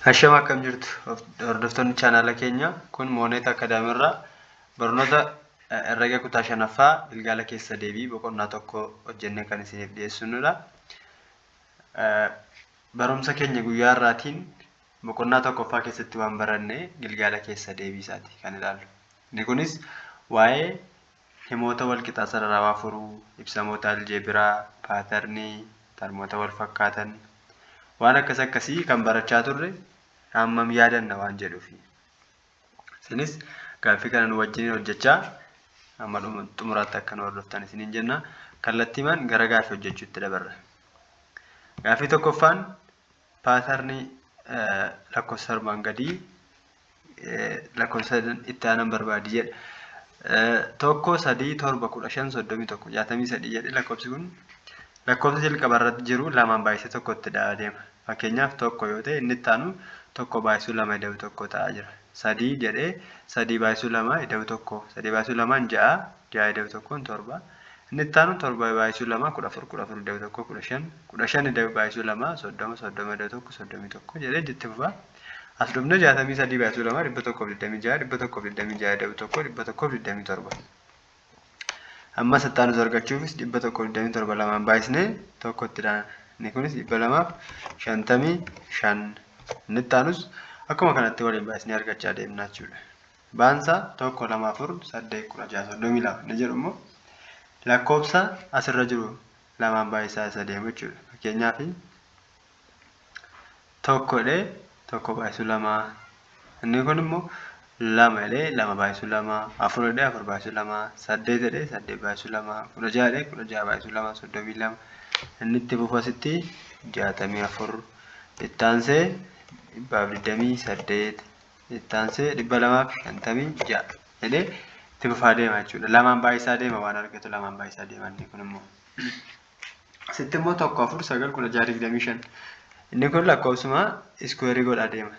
Hashama, akkam jirtu hordoftoonni chaanaala keenya? Kun Moonet Akaadaamiirraa barnoota herrega kutaa shanaffaa gilgaala keessa deebii boqonnaa tokko hojjennee kan isiniif dhiyeessinudha. Barumsa keenya guyyaa har'aatiin boqonnaa tokkoffaa keessatti waan baranne gilgaala keessa deebii isaati kan ilaallu. Inni kunis waa'ee himoota walqixaa sararawaa furuu, ibsamoota aljeebiraa, paatarnii, tarmoota wal fakkaatan, waan akkas akkasii kan barachaa turre hammam yaadanna waan jedhuufi. Isinis gaaffii kana nu wajjiniin hojjechaa hamma xumuraatti akka nu hordoftan isiniin jenna. Kallattiimaan gara gaaffii hojjechuutti dabarra. Gaaffii tokkoffaan paatarnii lakkoofsa armaan gadii lakkoofsa itti aanan barbaadi jedha. 1, 3, 7, 15, 31, 63 jedhe. Lakkoofsi kun lakkoofsa jalqaba irratti jiru lamaan baay'isee tokkotti da'aa deema. Fakkeenyaaf, tokko yoo ta'e, inni itti aanu tokko baay'isuu lama ida'u tokko ta'aa jira. Sadii jedhee, sadii baay'isuu lama ida'u tokko. Sadii baay'isuu lamaan ja'a, ja'a ida'u tokkoon torba. Inni itti aanu torba baay'isuu lama 14, 14 ida'u tokko 15, 15 ida'u baay'isuu lama 30, 30 ida'u tokko 31 jedhee itti fufa. As dhufne, 63 baay'isuu lama 126, 126 ida'u tokko 127. Amma itti aanus argachuufis 127 lamaan baay'isnee tokkotti daana. Inni kunis 255. Inni itti aanus akkuma kanatti waliin baay'isnee argachaa deemna jechuudha. Baansaa 1, 2, 4, 8, 16, 32 inni jedhu immoo lakkoofsa asirra jiru lamaan baay'isaa isa deemu jechuudha. Fakkeenyaaf, tokko jedhee tokko baay'isuu lama. Inni kun immoo lama jedhee lama baay'isuu lama, afur jedhee afur baay'isuu lama, saddeet jedhee saddeet baay'isuu lama, 16 jedhee 16 baay'isuu lama 32. Inni itti fufu asitti 64, itti aansee 128, itti aansee 256 jedhee itti fufaa deema jechuudha. Lamaan baay'isaa deema, waan argatu lamaan baay'isaa deema inni kun immoo. Asitti immoo tokko, afur, sagal, 16, 25. Inni kun lakkoofsuma square godhaa deema.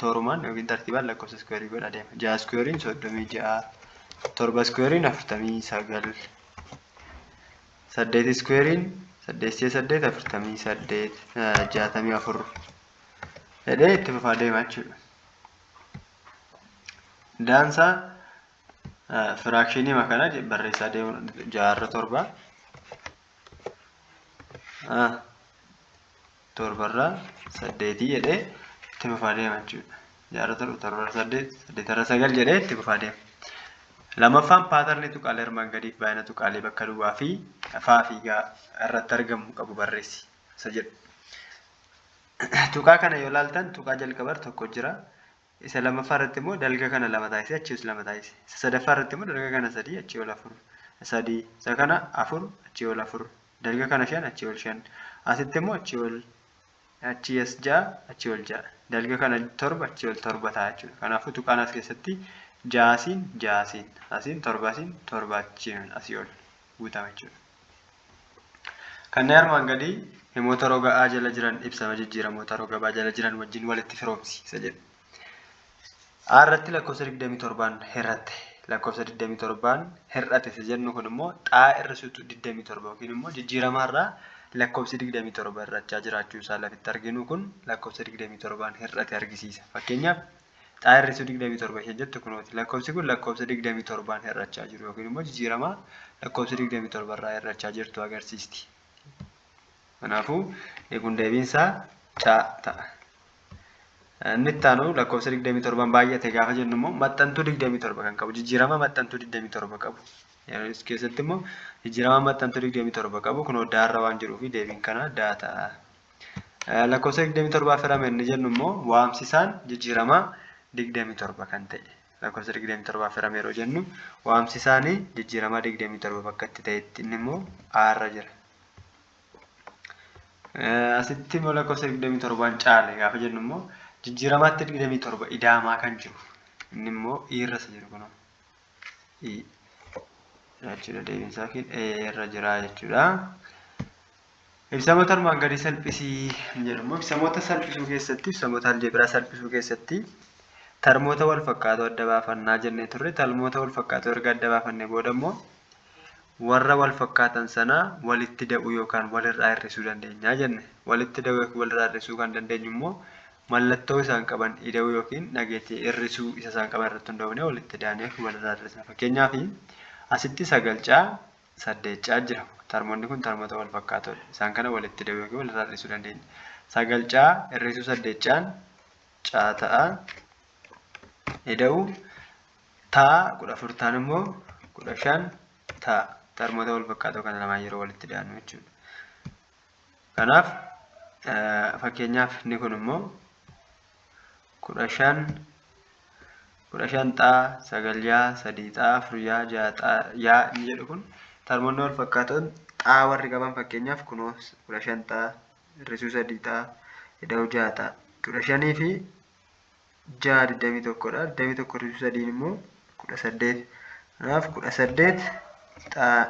Toorumaan yookiin tartiibaan lakkoofsa square godhaa deema. Ja'a squareiin 36. Torba squareiin 49. Saddeet squareiin saddeet si'a saddeet 48, 64 jedhee itti fufaa deema jechuudha. Daansaa fractionii kana barreessaa deemu, ja'arra torba, torbarraa saddeetii jedhee itti fufaa deema jechuudha. Ja'arra torba, torbarra saddeet, saddeetarra sagal jedhee itti fufaa deema. Lammaffaan paatarnii tuqaalee armaan gadiif baay'ina tuqaalee bakka duwwaa fi faa fi gaa irratti argamu qabu barreessi isa jedhu. Tuqaa kana yoo ilaaltan, tuqaa jalqabar tokko jira. Isa lammaffaa irratti immoo dalga kana lama taasisee achii lama taasise. Isa sadaffaa irratti immoo dalga kana sadii, achii ol afur. Sadii. Isa kana afur, achii ol afur. Dalga kana shan, achii ol shan. Asitti immoo achii ol, achii as ja'a, achii ol ja'a. Dalga kana torba, achii ol torba ta'a jechuudha. Kanaafuu tuqaan as keessatti ja'a asiin, ja'a asiin, asiin torba, asiin torba, achiin asii ol guutama jechuudha. Kanneen armaan gadii himoota roga A jala jiran ibsama jijjiiramoota roga B jala jiran wajjin walitti firoomsi isa jedhu. A irratti lakkoofsa 27n hir'atte. Lakkoofsa 27n hir'ate isa jennu kun immoo xaa hir'isuutu 27 yookiin immoo jijjiiramaarraa lakkoofsi 27 hir'achaa jiraachuu isaa lafitti arginu kun lakkoofsa 27n hir'ate argisiisa. Fakkeenyaaf, xaa hir'isuu 27 isheen jettu kunooti. Lakkoofsi kun lakkoofsa 27n hir'achaa jiru yookiin immoo jijjiiramaa lakkoofsi 27 irraa hir'achaa jirtu agarsiisti. Kanaafuu kun deebiinsaa C ta'a. Inni itti aanu lakkoofsa 27n baay'ate gaafa jennu immoo maxxantuu 27 kan qabu, jijjiirama maxxantuu 27 qabu. Yeroo keessatti immoo jijjiirama maxxantuu 27 qabu kunoo daarra waan jiruu fi deebiin kana daa ta'a. Lakkoofsa 27 firame inni jennu immoo waamsisaan jijjiirama 27 kan ta'e. Lakkoofsa 27 firame yeroo jennu waamsisaanii jijjiirama 27 bakka itti ta'etti, inni immoo aarra jira. Asitti immoo lakkoofsa 27n caale gaafa jennu immoo jijjiiramaatti 27 idaamaa kan jiru, inni immoo irra isa jiru kunoo jechuudha, deebiin isaa irra jira jechuudha. Ibsamoota armaan gadii salphisii jedhu immoo ibsamoota salphisuu keessatti, ibsamoota aljeebiraa salphisuu keessatti tarmoota wal fakkaatoo adda baafannaa jennee turre. Tarmoota wal fakkaatoo erga adda baafannee booda immoo warra wal fakkaatan sana walitti da'uu yookaan walirraa hir'isuu dandeenya jenne. Walitti da'uu yookiin walirraa hir'isuu kan dandeenyu immoo Mallattoo isaan qaban ida'uu yookiin dhageettii hir'isuu isa isaan qaban irratti hundoofnee walitti daanee walirraa hir'isna. Fakkeenyaaf asitti 9 caa 8 caa jira. Tarmoonni kun tarmoota wal fakkaatoodha. Isaan kana walitti ida'uu yookiin walirraa hir'isuu dandeenya. 9 caa hir'isuu 8 caan caa ta'a. Ida'uu taa 14 taan immoo 15 ta'a. Tarmoota wal fakkaatoo kana lamaan yeroo walitti daannu jechuudha. Kanaaf fakkeenyaaf inni kun immoo 15 15 xaa 9 yaa 3 xaa 4 yaa 6 xaa yaa inni jedhu kun tarmoonni wal fakkaatoon xaa warri qaban fakkeenyaaf kunoo 15 xaa hir'isuu 3 xaa ida'uu 6 xaa 15 fi 6 21 dha. 21 hir'isuu 3 immoo 18. Kanaaf 18 xaa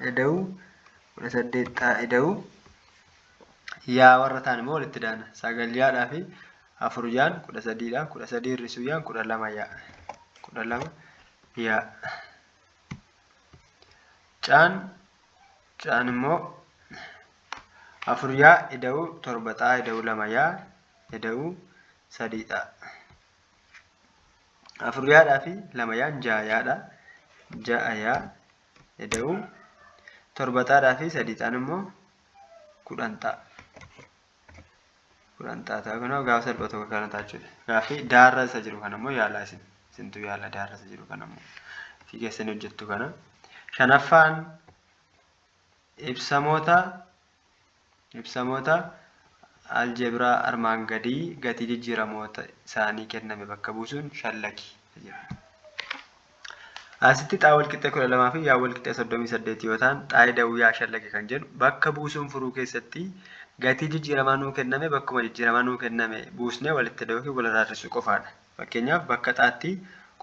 ida'uu 18 xaa ida'uu yaa warra ta'an immoo walitti daana. 9 yaadhaa fi 4 yaan 13 dha. 13 hir'isuu yaan 12 yaa. 12 yaa. Caan caan immoo 4 yaa ida'uu 7 xaa ida'uu 2 yaa ida'uu 3 xaa. 4 yaadhaa fi 2 yaan 6 yaadha. 6 yaa ida'uu 7 xaadhaa fi 3 xaan immoo 10 xaa. 10 xaa ta'a. Kunoo gaafa salphatu kana ta'a jechuudha. Gaaffii daarra isa jiru kana immoo yaalaa isin. Isintu yaala daarra isa jiru kana immoo. Ofii keessanii hojjettu kana. Shanaffaan ibsamoota aljebiraa armaan gadii gatii jijjiiramoota isaanii kenname bakka buusuun shallagi jedha. Asitti xaa walqixxee 12 fi yaa walqixxee 38 yoo ta'an xaa ida'uu yaa shallagi kan jedhu bakka buusuun furuu keessatti gatii jijjiiramaa nuu kenname bakkuma jijjiiramaa nuu kenname buusnee walitti ida'uu fi walirraa hir'isuu qofaadha. Fakkeenyaaf bakka xaatti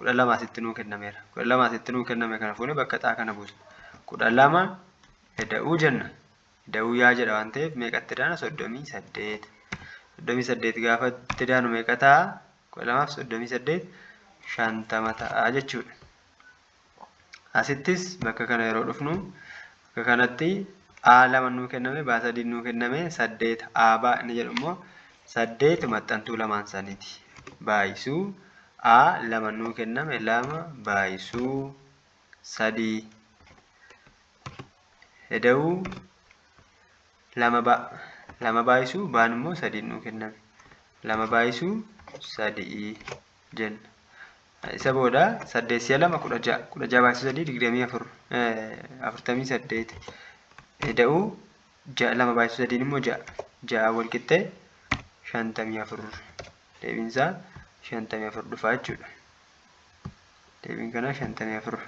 12 asitti nuu kennameera. 12 asitti nuu kenname kana fuunee bakka xaa kana buusna. 12 ida'uu jenna. Ida'uu yaa jedha waan ta'eef meeqatti daana? 38. 38 gaafa itti daanu meeqa ta'a? 12 fi 38 50 ta'a jechuudha. Asittis bakka kana yeroo dhufnu bakka kanatti A 2 nuu kenname, B 3 nuu kenname, 8 A B inni jedhu immoo 8 maxxantuu lamaan isaaniiti. Baay'isuu A 2 nuu kenname 2 baay'isuu 3 ida'uu 2 B 2 baay'isuu B'n immoo 3 nuu kenname. 2 baay'isuu 3 jenna. Isa booda 8 si'a 2 16 16 baay'isuu 3 24 48 ida'uu 6 2 baay'isuu 3 immoo 6 6 wal qixxee 54 deebiin isaa 54 dhufa jechuudha. Deebiin kanaa 54.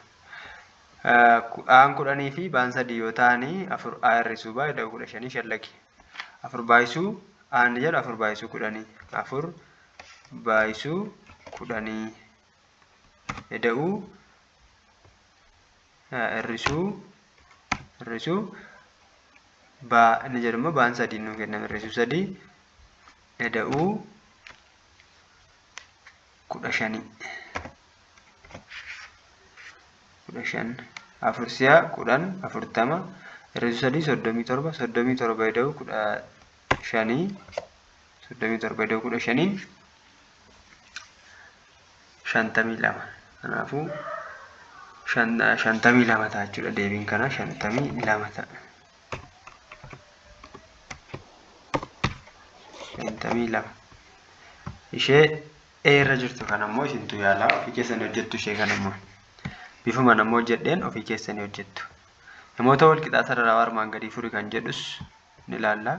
Aan 10 fi baan 3 yoo ta'anii 4 A hir'isuu baa ida'uu 15 shallagi. 4 baay'isuu aan jedhu 4 baay'isuu 10 4 baay'isuu 10 ida'uu hir'isuu baa inni jedhu immoo baan 3 nuu kenname hir'isuu 3 ida'uu 15 15 4 si'a 10 40 hir'isuu 3 37 37 ida'uu 15 37 ida'uu 15 52. Kanaafuu 52 ta'a jechuudha. Deebiin kana 52 ta'a. 52. Ishee E irra jirtu kana immoo isintu yaalaa ofii keessanii hojjettu ishee kana immoo. Bifuma nammoo hojjedheen ofii keessanii hojjettu. Namoota wal qixaa sararaa armaan gadii furi kan jedhus ni ilaalla.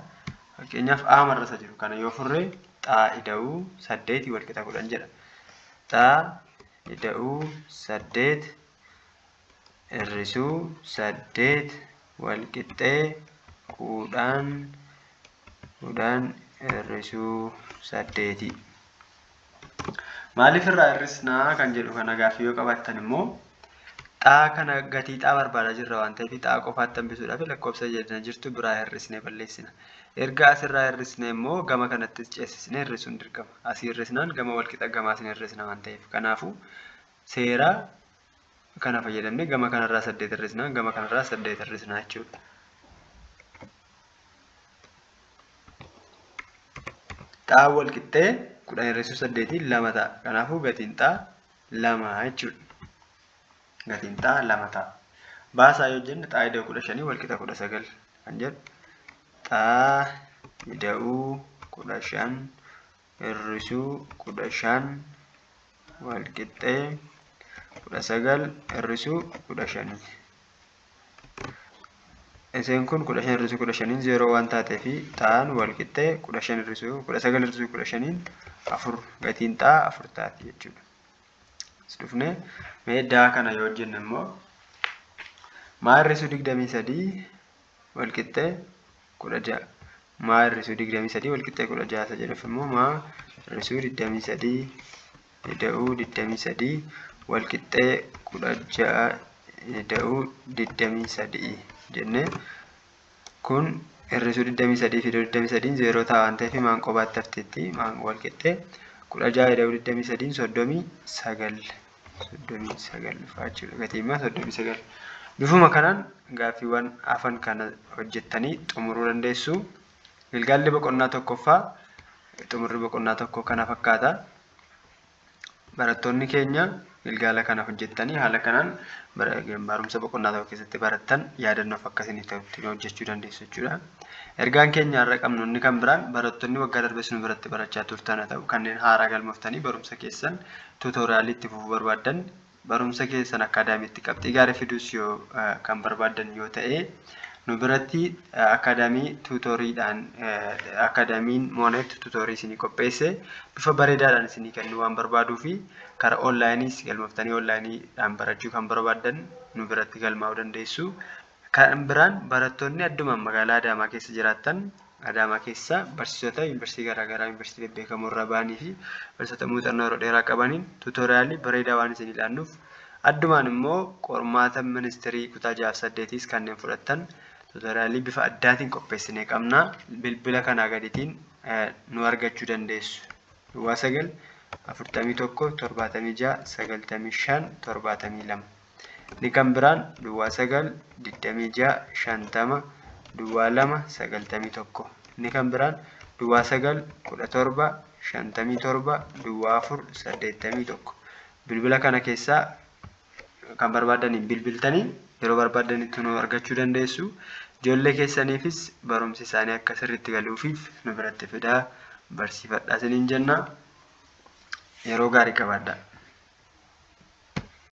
Fakkeenyaaf A marra isa jiru kana yoo furre xaa ida'uu 8 wal qixa 10 jedha. Xaa ida'uu 8 hir'isuu 8 wal qixxee 10 10 hir'isuu 8. Maaliif irraa hir'isnaa kan jedhu kana gaaffii yoo qabaattan immoo xaa kana gatii xaa barbaadaa jirra waan ta'eef xaa qofaatti hambisuudhaaf lakkoofsa jedhana jirtu biraa hir'isnee balleessina. Erga asirraa hir'isnee immoo gama kanattis ceesisnee hir'isuun dirqama. Asii hir'isnaan gama walqixa gamaas ni hir'isna waan ta'eef. Kanaafuu seera kana fayyadamnee gama kanarraa 8 hir'isnaan gama kanarraa 8 hir'isna jechuudha. Xaan wal qixxee 10 hir'isuu 8 2 ta'a. Kanaafuu gatiin xaa 2 jechuudha. Gatiin xaa 2 ta'a. Baasaa yoo jenne xaa ida'uu 15 wal qixa 19 kan jedhu xaa ida'uu 15 hir'isuu 15 wal qixxee 19 hir'isuu 15. Isheen kun 15 hir'isuu 15 0 waan taatee fi xaan wal qixxee 15 hir'isuu 19 hir'isuu 15 4 gatiin xaa 4 taati jechuudha. As dhufnee mee daa kana yoo hojjenne immoo maa hir'isuu 23 wal qixxee 16. Maa hir'isuu 23 wal qixxee 16 isa jedhuuf immoo maa hir'isuu 23 ida'uu 23 wal qixxee 16 ida'uu 23 jennee kun hir'isuu 23 fi 23 0 ta'a waan ta'eef maan qobaatti hafteetti maan wal qixxee 16 ida'uu 23 39 39 dhufaa jechuudha. Gatiin maa 39. Bifuma kanaan gaaffiiwwan hafan kana hojjettanii xumuruu dandeessu. Gilgaalli boqonnaa tokkoffaa xumurri boqonnaa tokkoo kana fakkaata. Barattoonni keenya gilgaala kana hojjettanii haala kanaan barumsa boqonnaa tokko keessatti barattan yaadannoof akka isinii ta'utti hojjechuu dandeessu jechuudha. Ergaan keenya har'a qabnu inni kan biraan barattoonni waggaa darbes nu biratti barachaa turtan haa ta'u kanneen haaraa galmooftanii barumsa keessan tuutooriyaalii itti fufuu barbaaddan barumsa keessan akkaadaamiitti qabxii gaarii fiduus yoo kan barbaaddan yoo ta'e nu biratti akkaadaamii tuutoriidhaan akkaadaamiin moonet tuutorii isinii qopheesse bifa bareedaadhaan isinii kennuu waan barbaaduu fi karaa onlaayiniis galmooftanii onlaayiniidhaan barachuu kan barbaaddan nu biratti galmaa'uu dandeessu. Kan biraan barattoonni addumaan magaalaa Adaamaa keessa jiraattan Adaamaa keessa barsiisota yuunivarsiitii garaagaraa yuunivarsiitii bebbeekamoo irraa bahanii fi barsiisota muuxannoo yeroo dheeraa qabaniin tuutoriyaalii bareedaa waan isinii laannuuf addumaan immoo qormaata ministirii kutaa 6 fi 8s kanneen fudhattan tuutoriyaalii bifa addaatiin qopheessinee qabna. Bilbila kanaa gadiitiin nu argachuu dandeessu. Duwwaa 9 41 76 95 72. Inni kan biraan duwwaa 9 26 50 duwwaa 2 91. Inni kan biraan duwwaa 9 17 57 duwwaa 4 81. Bilbila kana keessaa kan barbaadaniin bilbiltanii yeroo barbaadanitti nu argachuu dandeessu. Ijoollee keessaniifis barumsi isaanii akka sirriitti galuufiif nu biratti fidaa barsiifadhaa isiniin jenna. Yeroo gaarii qabaadhaa.